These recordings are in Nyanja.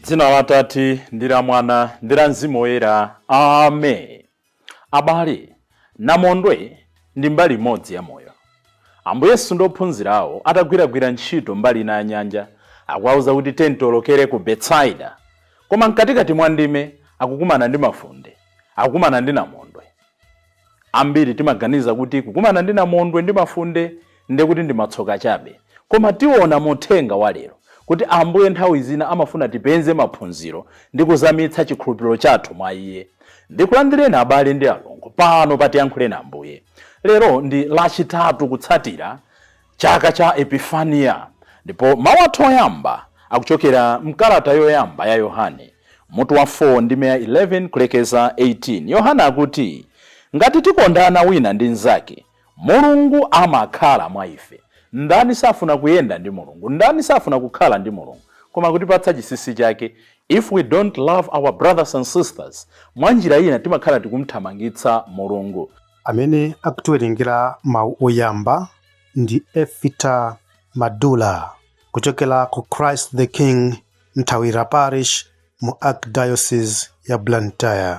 Dzina la Atate ndi la Mwana ndi la Mzimu Woyera. Amen. Abale, namondwe ndi mbali imodzi ya moyo. Ambuye Yesu ndi ophunzira awo atagwiragwira ntchito mbali ina ya nyanja, akuwauza kuti tiyeni tiolokere ku Betsaida. Koma mkatikati mwa ndime akukumana ndi mafunde, akukumana ndi namondwe. Ambiri timaganiza kuti kukumana ndi namondwe ndi mafunde ndiye kuti ndi matsoka chabe. Koma tiona mu uthenga wa lero kuti Ambuye nthawi zina amafuna tipenze maphunziro ndi kuzamitsa chikhulupiriro chathu mwa Iye. Ndikulandireni abale ndi alongo pano pa Tiyankhuleni Ambuye. Lero ndi Lachitatu kutsatira chaka cha Epifaniya ndipo mawu athu oyamba akuchokera mkalata yoyamba ya Yohane mutu wa 4 ndime ya 11 kulekeza 18. Yohane akuti, Ngati tikondana wina ndi mnzake, Mulungu amakhala mwa ife. Ndani safuna kuyenda ndi Mulungu? Ndani safuna kukhala ndi Mulungu? Koma kutipatsa chinsinsi chake, if we don't love our brothers and sisters, mwa njira ina timakhala tikumthamangitsa Mulungu. Amene akutiwerengera mawu oyamba ndi Efita Madula kuchokera ku Christ the King Nthawira Parish mu Archdiocese ya Blantyre.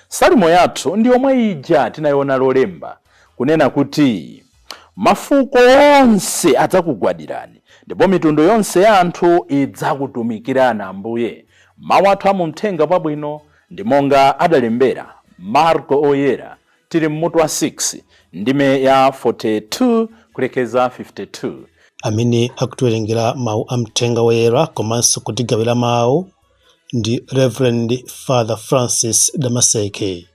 Salimo yathu ndi yomwe ija tinayiona Lolemba, kunena kuti mafuko onse adzakugwadirani ndipo mitundu yonse ya anthu idzakutumikirani Ambuye. Mawu athu a mu Mthenga Wabwino ndi monga adalembera Marko Oyera, tili m'mutu wa 6 ndime ya 42 kulekeza 52. Amene akutiwerengera mawu a Mthenga Woyera komanso kutigawira mawu ndi Reverend Father Francis Damaseke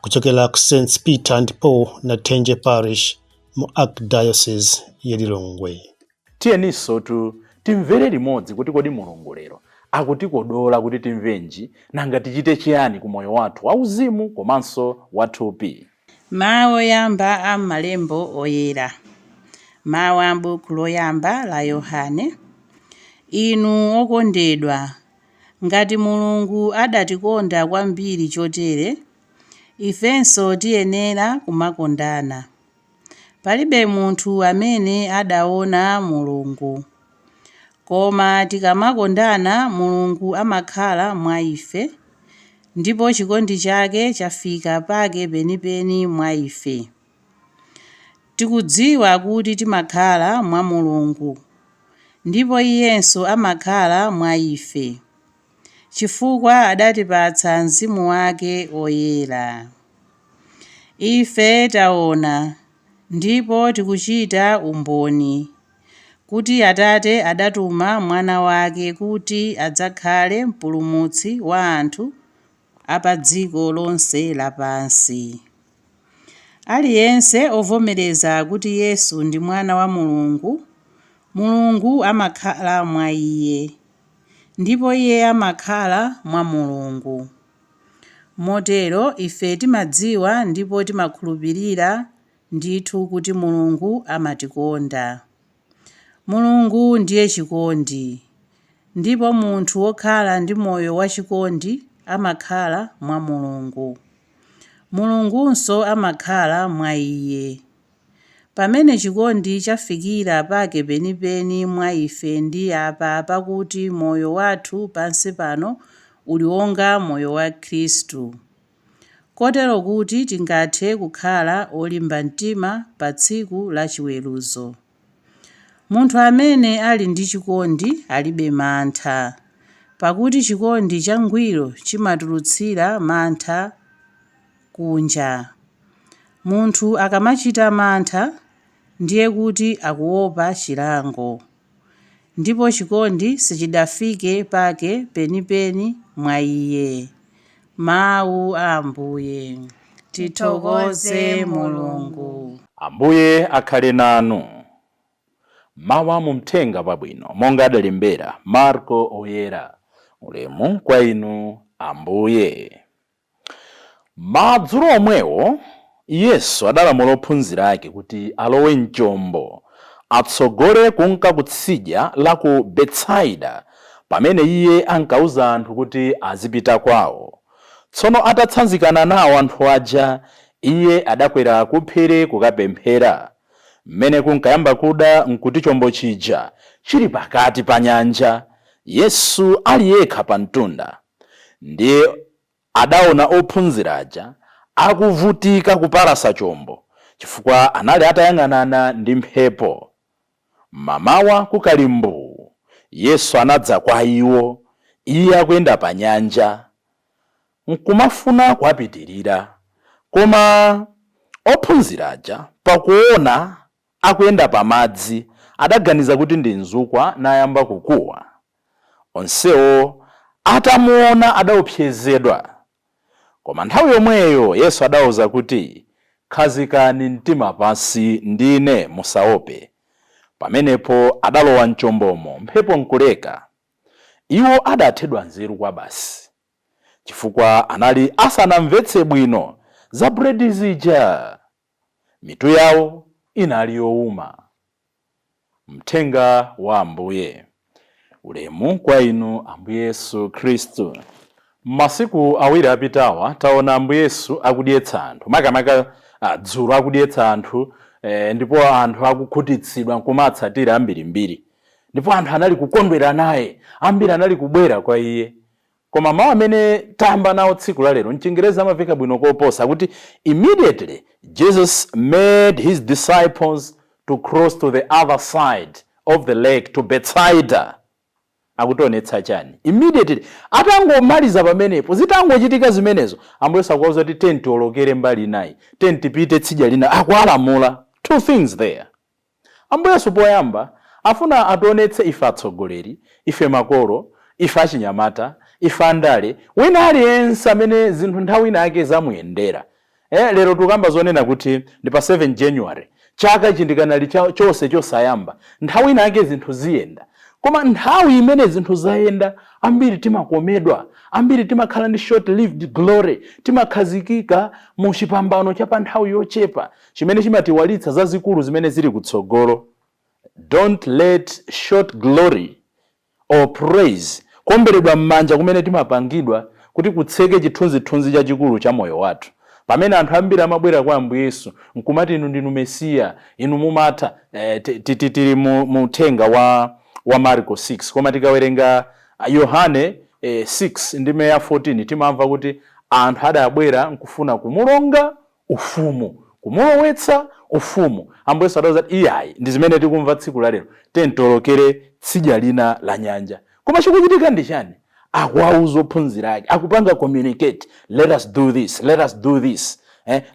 kuchokera ku St Peter and Paul Nathenje Parish mu Archdiocese ya Lilongwe. Tiyeninsotu timvere limodzi kuti kodi Mulungu lero akutikodola kuti timvenji, nanga tichite chiyani ku moyo wathu wauzimu komanso wathupi. Mawu oyamba a m'Malembo Oyera. Mawu a m'buku loyamba la Yohane. Inu okondedwa, ngati Mulungu adatikonda kwambiri chotere, ifenso tiyenera kumakondana. Palibe munthu amene adaona Mulungu. Koma tikamakondana, Mulungu amakhala mwa ife, ndipo chikondi chake chafika pake penipeni mwa ife. Tikudziwa kuti timakhala mwa Mulungu, ndipo Iyenso amakhala mwa ife, chifukwa adatipatsa Mzimu wake Woyera. Ife taona ndipo tikuchita umboni kuti Atate adatuma Mwana wake kuti adzakhale Mpulumutsi wa anthu a pa dziko lonse lapansi. Aliyense ovomereza kuti Yesu ndi Mwana wa Mulungu, Mulungu amakhala mwa iye, ndipo iye amakhala mwa Mulungu. Motero ife timadziwa ndipo timakhulupirira ndithu kuti Mulungu amatikonda. Mulungu ndiye chikondi, ndipo munthu wokhala ndi moyo wachikondi amakhala mwa Mulungu. Mulungunso amakhala mwa iye. Pamene chikondi chafikira pake penipeni mwa ife ndi apa pakuti moyo wathu pansi pano uli wonga moyo wa Khristu, kotero kuti tingathe kukhala olimba mtima pa tsiku la chiweruzo. Munthu amene ali ndi chikondi alibe mantha, pakuti chikondi changwiro chimatulutsira mantha kunja. Munthu akamachita mantha, ndiye kuti akuopa chilango, ndipo chikondi sichidafike pake penipeni mwa iye. Mawu a Ambuye. Tithokoze Mulungu. Ambuye akhale nanu. Mawu a mu Mthenga Wabwino monga adalembera Marko Oyera. Ulemu kwa inu Ambuye. Madzulo omwewo Yesu adalamula ophunzira ake kuti alowe m'chombo, atsogole kunka kutsidya la ku Betsaida, pamene Iye ankauza anthu kuti azipita kwao. Tsono atatsanzikana nawo anthu aja, Iye adakwera ku phiri kukapemphera. M'mene kunkayamba kuda nkuti chombo chija chili pakati pa nyanja, Yesu ali yekha pa mtunda, ndiye adaona ophunzira aja akuvutika kupalasa chombo, chifukwa anali atayang'anana ndi mphepo. Mamawa kukali mbuu, Yesu anadza kwa iwo, iye akuyenda pa nyanja, nkumafuna kuwapitirira. Koma ophunzira aja pakuona akuyenda pamadzi, adaganiza kuti ndi mzukwa, nayamba kukuwa. Onsewo atamuona adaopsezedwa. Koma nthawi yomweyo Yesu adawuza kuti, "Khazikani mtima pansi, ndine, musaope." Pamenepo adalowa mchombomo, mphepo nkuleka. Iwo adathedwa nzeru kwa basi, chifukwa anali asanamvetse bwino za buledi zija. Mitu yawo inali yowuma. Mthenga wa Ambuye. Ulemu kwa inu, Ambuye Yesu Khristu. Masiku 2 apitawa taona Ambuye Yesu akudyetsa anthu, makamaka dzulo akudyetsa anthu, ndipo anthu akukhutitsidwa nkumatsatira ambirimbiri, ndipo anthu anali kukondwera naye, ambiri anali kubwera kwa iye. Koma mawu amene tayamba nawo tsiku la lero mchingerezi amaveka bwino koposa, kuti immediately Jesus made his disciples to cross to the other side of the lake to Bethsaida. Akutionetsa chani? Immediately atangomaliza pamenepo, zitangochitika zimenezo, Ambuye Yesu akuwauza kuti tiyeni tiolokere mbali inayi, tiyeni tipite tsidya lina. Akuwalamula. Two things there. Ambuye Yesu poyamba afuna ationetse ife atsogoleri, ife makolo, ife achinyamata, ife andale, wina aliyense amene zinthu nthawi inake zamuyendera. Lero tikamba zonena kuti ndi pa 7 January, chaka ichi ndikanali chonse chosayamba. Nthawi inake zinthu ziyenda, koma nthawi imene zinthu zayenda, ambiri timakomedwa, ambiri timakhala ndi short lived glory, timakhazikika mu chipambano cha pa nthawi yochepa chimene chimatiwalitsa zazikulu zimene zili kutsogolo. Don't let short glory or praise, kuomberedwa m'manja kumene timapangidwa, kuti kutseke chithunzithunzi chachikulu cha moyo wathu. Pamene anthu ambiri amabwera kwa Ambuye Yesu nkumati, "Inu ndinu Mesiya, inu mumatha," tili mu uthenga wa Marko 6, koma tikawerenga Yohane 6 ndime ya 14, timamva kuti anthu adabwera nkufuna kumulonga ufumu, kumulowetsa ufumu. Ambuye Yesu adauza kuti iyayi. Ndi zimene tikumva tsiku la lero, tentiolokere tsidya lina la nyanja. Koma chikuchitika ndi chani? Akuwauza ophunzira ake, akupanga communicate, "Let us do this, let us do this,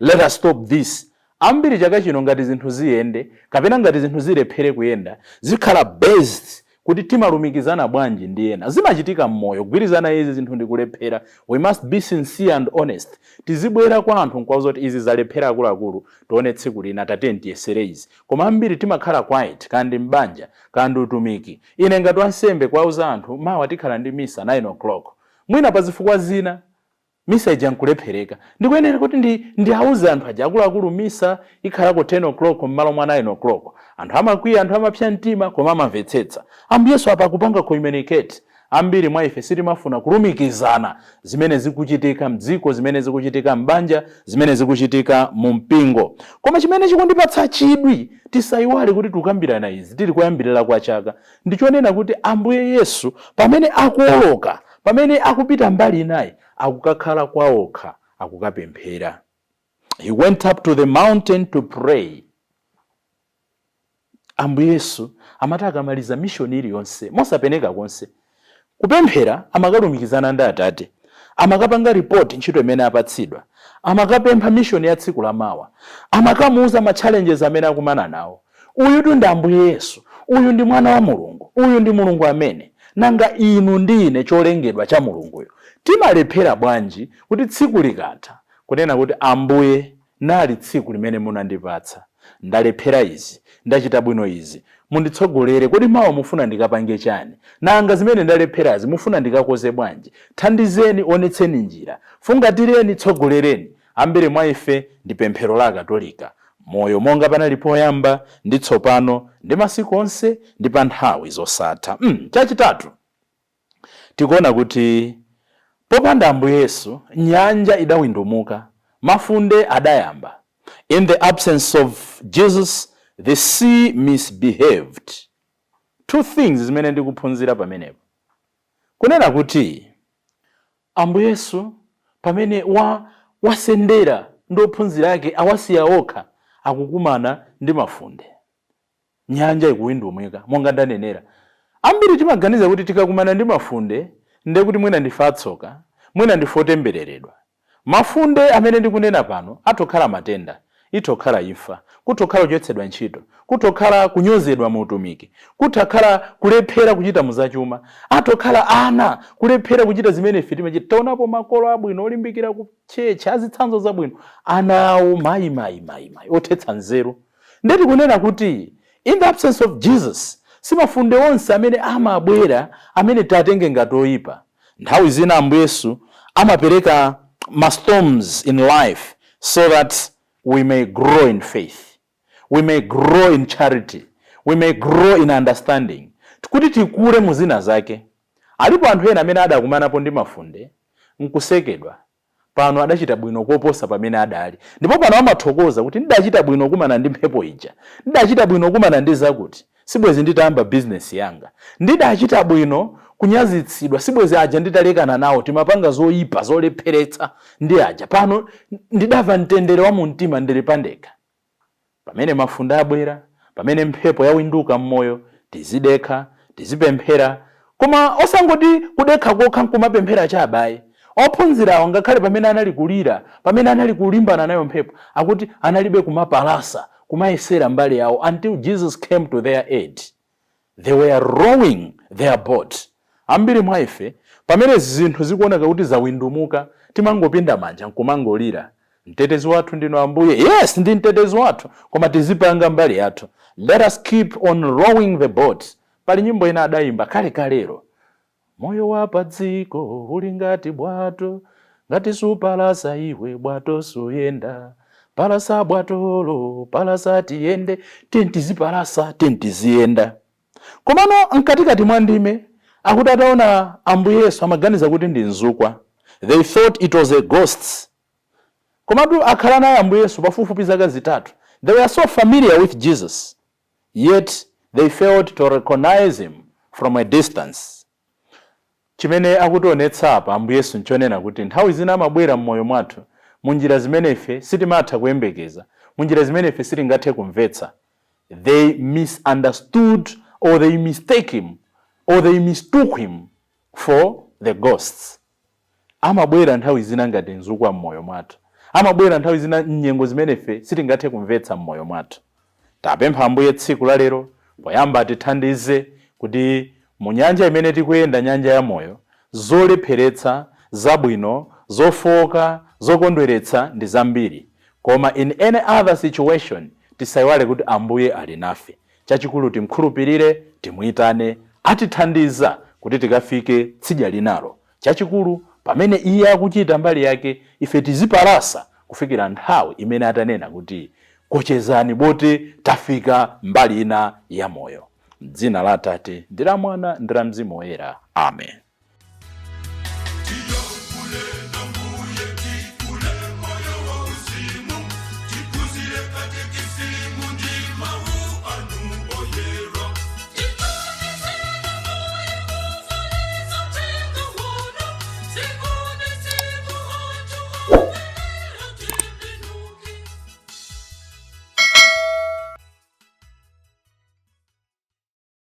let us stop this." Ambiri chaka chino ngati zinthu ziyende kapena ngati zinthu zilephere kuyenda, zikhala based kuti timalumikizana bwanji ndi ena. Zimachitika mmoyo, kugwirizana izi zinthu ndikulephera. We must be sincere and honest. Tizibwera kwa anthu nkuwauza kuti izi zalephera, akuluakulu, tione tsiku lina, tatiyeni tiyesere izi. Koma ambiri timakhala quiet, kandi mbanja, kandi utumiki. Ine ngati wansembe kuwauza anthu, mawa tikhala ndi misa 9 o'clock, mwina pa zifukwa zina misa ija nkulephereka, ndikuyenera kuti ndiauze anthu aja, akuluakulu, misa ikhalako 10 o'clock m'malo mwa 9 o'clock. Anthu amakwiya, anthu amapsa mtima, koma amamvetsetsa. Ambuye Yesu apa akupanga communicate. Ambiri mwa ife sitimafuna kulumikizana zimene zikuchitika mdziko, zimene zikuchitika m'banja, zimene zikuchitika mu mpingo. Koma chimene chikundipatsa chidwi, tisayiwale kuti tikukambirana izi tili kuyambirira kwa chaka, ndichonena kuti Ambuye Yesu pamene akuoloka, pamene akupita mbali inayi, akukakhala kwaokha, akukapemphera. He went up to the mountain to pray. Ambuye Yesu amati akamaliza mission iliyonse, mosapeneka konse, kupemphera, amakalumikizana ndi Atate, amakapanga ripoti ntchito imene apatsidwa, amakapempha mission ya tsiku lamawa, amakamuuza ma challenges amene akumana nawo. Uyutu ndi Ambuye Yesu, uyu ndi mwana wa Mulungu, uyu ndi Mulungu amene. Nanga inu ndi ine, cholengedwa cha Mulunguyo, timalephera bwanji kuti tsiku likatha kunena kuti, "Ambuye, nali tsiku limene munandipatsa, ndalephera izi, ndachita bwino izi, munditsogolere. Kodi mawa mufuna ndikapange chani? Nanga zimene ndalepherazi mufuna ndikakoze bwanji? Thandizeni, onetseni njira, fungatireni, tsogolereni." Ambiri mwa ife ndi pemphero la Akatolika, moyo monga panali poyamba, ndi tsopano, ndi masiku onse, ndi pa nthawi zosatha. Chachitatu, tikuona kuti popanda Ambuye Yesu nyanja idawindumuka, mafunde adayamba. In the absence of Jesus, the sea misbehaved. Two things zimene ndikuphunzira pamenepo. Kunena kuti Ambuye Yesu pamene wasendera ndi ophunzira ake, awasiya okha, akukumana ndi mafunde, nyanja ikuwindumuka. Monga ndanenera, ambiri timaganiza kuti tikakumana ndi mafunde ndiye kuti mwina ndife atsoka, mwina ndife otembereredwa. Mafunde amene ndikunena pano atokhala matenda, itokhala imfa, kutokhala kuchotsedwa ntchito, kutokhala kunyozedwa mu utumiki, kutakhala kulephera kuchita muzachuma, atokhala ana kulephera kuchita zimene ife timachita. Taonapo makolo abwino olimbikira kuchecha, azitsanzo zabwino, ana awo mayi mayi mayi mayi, othetsa nzeru. Ndeti kunena kuti in the absence of Jesus, si mafunde onse amene amabwera amene tatenge ngati oyipa. Nthawi zina Ambuye Yesu amapereka ma storms in life so that we may grow in faith, we may grow in charity, we may grow in understanding, kuti tikule mu zina zake. Alipo anthu ena amene adakumanapo ndi mafunde nkusekedwa, pano adachita bwino koposa pamene adali, ndipo pano amathokoza kuti ndidachita bwino kumana ndi mphepo ija, ndidachita bwino kumana ndi zakuti, sibwezi nditayamba bizinesi yanga, ndidachita bwino kunyazitsidwa, sibwezi aja nditalekana nawo, timapanga zoyipa zolepheretsa ndi aja, pano ndidamva mtendere wa mumtima, ndili pandekha. Pamene mafunde abwera, pamene mphepo yawinduka mmoyo, tizidekha, tizipemphera, koma osangoti kudekha kokha nkumapemphera chabayi. Ophunzirawo ngakhale pamene anali kulira, pamene anali kulimbana nayo mphepo, akuti analibe kumapalasa, kumayesera mbali yawo until Jesus came to their aid. They were rowing their boat. Ambiri mwa ife pamene zinthu zikuoneka kuti zawindumuka, timangopinda manja nkumangolira, "Mtetezi wathu ndinu Ambuye." Yes, ndi mtetezi wathu, koma tizipanga mbali yathu. Let us keep on rowing the boat. Pali nyimbo ina adayimba kale kalero, "Moyo wa pa dziko uli ngati bwato, ngati supalasa iwe bwato suyenda, palasa bwatolo, palasa tiyende." Tentizipalasa, tentiziyenda. Komano mkatikati mwa ndime akuti ataona Ambuye Yesu amaganiza kuti ndi mzukwa. They thought it was a ghost. Komatu akhala naye Ambuye Yesu pafupifupi zaka 3. They were so familiar with Jesus, yet they failed to recognize him from a distance. Chimene akutionetsa apa Ambuye Yesu nchonena kuti nthawi zina amabwera m'moyo mwathu munjira zimene ife sitimatha kuyembekeza, munjira zimene ife sitingathe kumvetsa. They misunderstood or they mistake him or they mistook him for the ghosts. Amabwera nthawi zina ngati mzukwa m'moyo mwathu, amabwera nthawi zina mnyengo zimene ife sitingathe kumvetsa m'moyo mwathu. Tapempha Ambuye tsiku la lero, poyamba atithandize kuti mu nyanja imene tikuyenda, nyanja ya moyo, zolepheretsa, zabwino, zofowoka, zokondweretsa ndi zambiri, koma in any other situation tisayiwale kuti Ambuye ali nafe. Chachikulu timkhulupirire, timuyitane, atithandiza kuti tikafike tsidya linalo. Chachikulu pamene iye akuchita mbali yake, ife tizipalasa kufikira nthawi imene atanena kuti kochezani boti, tafika mbali ina ya moyo. M'dzina la Atate ndi la Mwana ndi la Mzimu Woyera, amen.